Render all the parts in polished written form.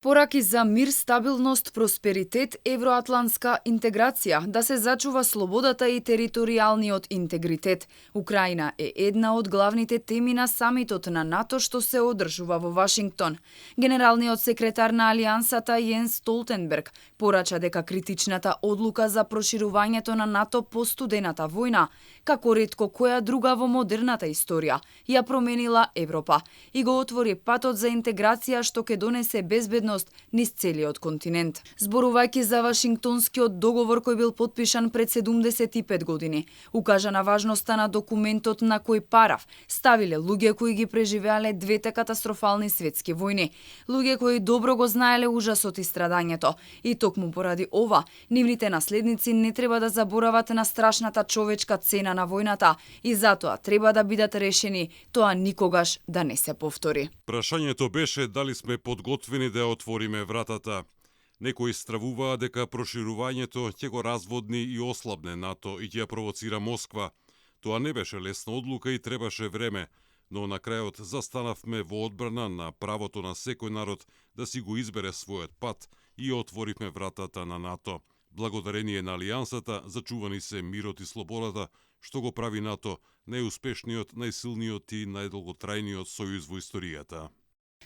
Пораки за мир, стабилност, просперитет, евроатлантска интеграција, да се зачува слободата и територијалниот интегритет. Украина е една од главните теми на самитот на НАТО што се одржува во Вашингтон. Генералниот секретар на Алијансата Јенс Столтенберг порача дека критичната одлука за проширувањето на НАТО по студената војна, како ретко која друга во модерната историја, ја променила Европа и го отвори патот за интеграција што ќе донесе безбедност низ целиот континент. Зборувајќи за Вашингтонскиот договор кој бил потпишан пред 75 години, укажа на важноста на документот на кој параф ставиле луѓе кои ги преживеале двете катастрофални светски војни, луѓе кои добро го знаеле ужасот и страдањето. И токму поради ова, нивните наследници не треба да заборават на страшната човечка цена на војната и затоа треба да бидат решени тоа никогаш да не се повтори. Прашањето беше дали сме подготвени да отвориме вратата. Некои стравуваа дека проширувањето ќе го разводни и ослабне НАТО и ќе ја провоцира Москва. Тоа не беше лесна одлука и требаше време, но на крајот застанавме во одбрана на правото на секој народ да си го избере својот пат и отворивме вратата на НАТО. Благодарение на Алијансата зачувани се мирот и слободата, што го прави НАТО најуспешниот, најсилниот и најдолготрајниот сојуз во историјата.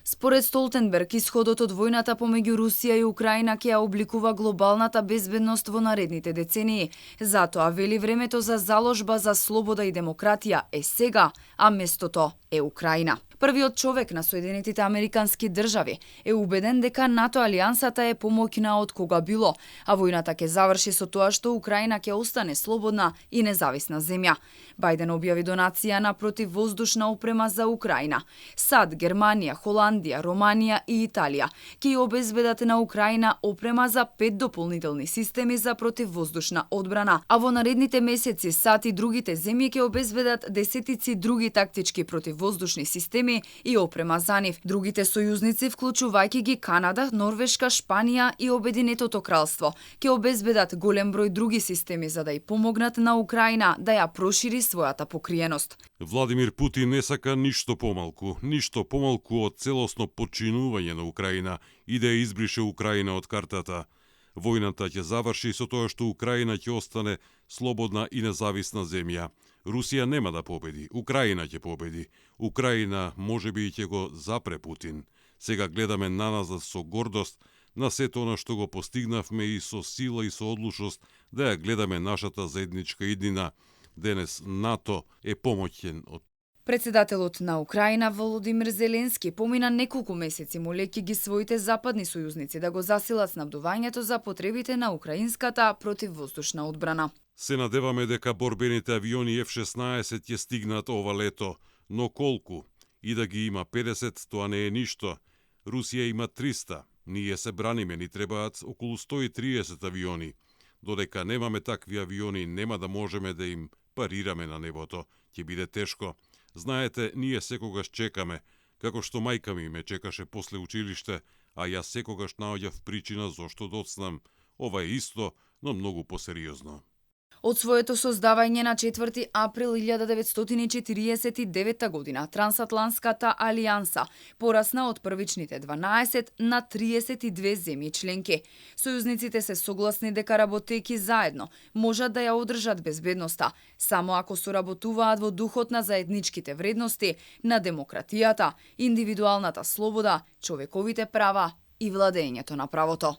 Според Столтенберг, исходот од војната помеѓу Русија и Украина ќе ја обликува глобалната безбедност во наредните децении. Затоа вели времето за заложба за слобода и демократија е сега, а местото е Украина. Првиот човек на Соединетите Американски држави е убеден дека НАТО алијансата е помоќна од кога било, а војната ќе заврши со тоа што Украина ќе остане слободна и независна земја. Бајден објави донација на противвоздушна опрема за Украина. САД, Германија, Холандија, Романија и Италија ќе обезбедат на Украина опрема за 5 дополнителни системи за противвоздушна одбрана, а во наредните месеци САД и другите земји ќе обезбедат десетици други тактички противвоздушни системи и опрема за нив. Другите сојузници, вклучувајќи ги Канада, Норвешка, Шпанија и Обединетото кралство, ќе обезбедат голем број други системи за да ја помогнат на Украина да ја прошири својата покриеност. Владимир Путин не сака ништо помалку од целосно подчинување на Украина и да ја избрише Украина од картата. Војната ќе заврши со тоа што Украина ќе остане слободна и независна земја. Русија нема да победи, Украина ќе победи. Украина можеби ќе го запре Путин. Сега гледаме наназад со гордост на сето она што го постигнавме и со сила и со одлучност да ја гледаме нашата заедничка иднина. Денес НАТО е помоќен од Председателот на Украина Володимир Зеленски помина неколку месеци молејќи ги своите западни сојузници да го засилат снабдувањето за потребите на украинската противвоздушна одбрана. Се надеваме дека борбените авиони F-16 ќе стигнат ова лето, но колку? И да ги има 50, тоа не е ништо. Русија има 300. Ние се браниме, ни требаат околу 130 авиони. Додека немаме такви авиони, нема да можеме да им парираме на небото. Ќе биде тешко. Знаете, ние секогаш чекаме, како што мајка ми ме чекаше после училиште, а јас секогаш наоѓав причина зошто да одснам. Ова е исто, но многу посериозно. Од своето создавање на 4 април 1949 година, Трансатлантската алијанса порасна од првичните 12 на 32 земји членки. Сојузниците се согласни дека работејќи заедно можат да ја одржат безбедноста, само ако соработуваат во духот на заедничките вредности, на демократијата, индивидуалната слобода, човековите права и владењето на правото.